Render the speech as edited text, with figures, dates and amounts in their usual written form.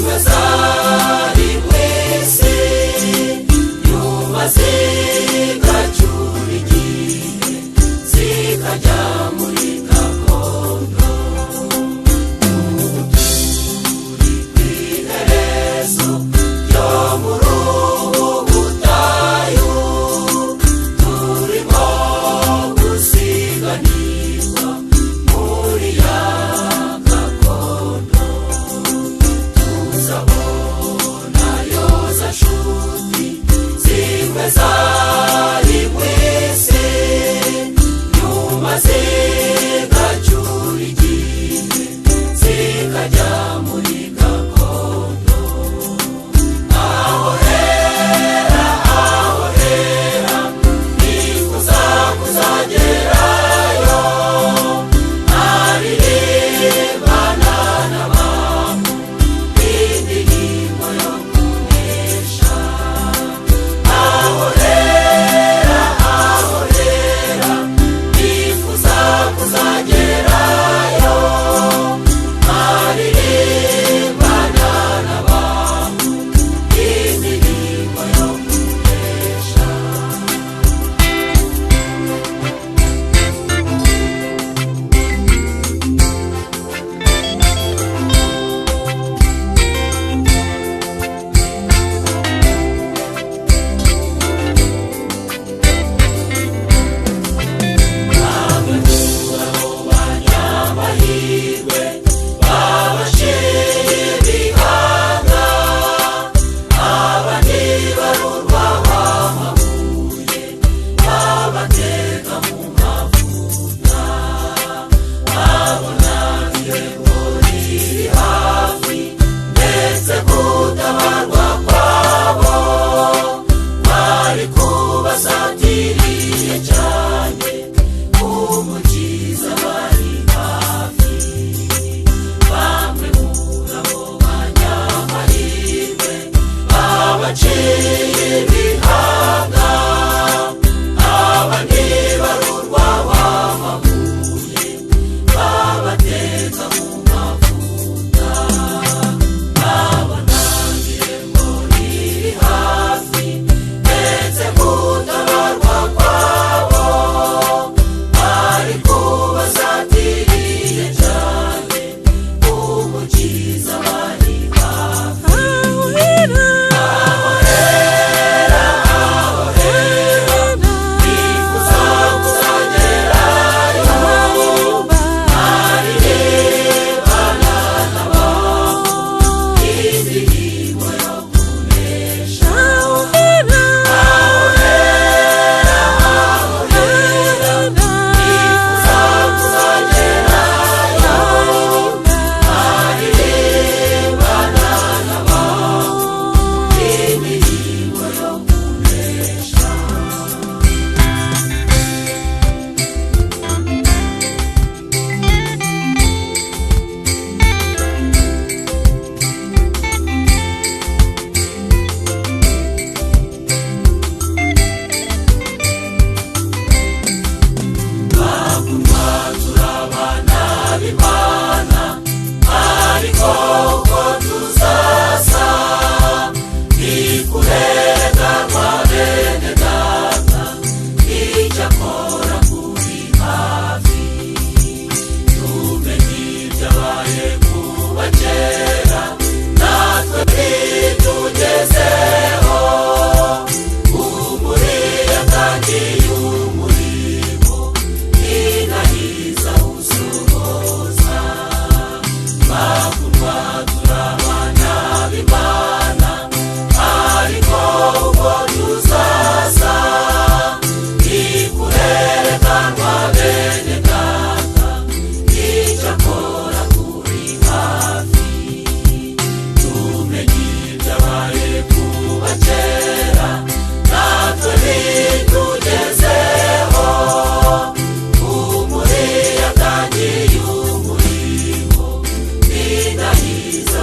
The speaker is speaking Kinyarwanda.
Zimwe zari mu isi, nyuma zigacyura igihe, zikajya muri gakondo. Ubu turi ku iherezo ryo muri ubu butayu, turimo gusiganirwa muri ya gakondo. Tuzabona yo za nshuti zimwe zari mu isi, nyuma zigacyura igihe, zikajya muri gakondo. Aho hera, aho hera, nifuza kuzagerayo, aririmbana n'abantu indirimbo yo kunesha. Aho hera, aho hera, nifuza kuzagerayo, aririmbana n'abantu indirimbo yo kunesha. Banyamahirwe babashiye ibihanga, abandi barurwa bamabuye, babateka mu mavuta. Babona irembo riri hafi, ndetse gutabarwa kwabo kwari kubasatiriye cyane. Umukiza bari hafi. Bamwe muri abo banyamahirwe babaciye ibihanga, abandi barurwa bamabuye, babateka mu mavuta. Babona irembo riri hafi, ndetse gutabarwa kwabo bari kubasatiriye cyane. Umukiza bari hafi. Aho hera, Aho hera, aho hera, nifuza kuzagerayo, aririmbana n'abantu indirimbo yo kunesha. Aho hera, Aho hera, aho hera, nifuza kuzagerayo, aririmbana n'abantu indirimbo yo kunesha. Bakundwa, turabana b'Imana, ariko uko tuzasa ni kureganwa bene data. Icyakora kuri hafi, tumenye ibyabaye kuba kera, natwe bitugezeho. Umuriya kandi y'umurimo inahiza usohoza. Bakundwa, turabana b'Imana, ariko uko tuzasa ni kurerekanwa bene data. Icyakora kuri hafi, tumenye ibyabaye kuba kera, natwe bitugezeho. Umuriya kandi y'umurimo inahiza.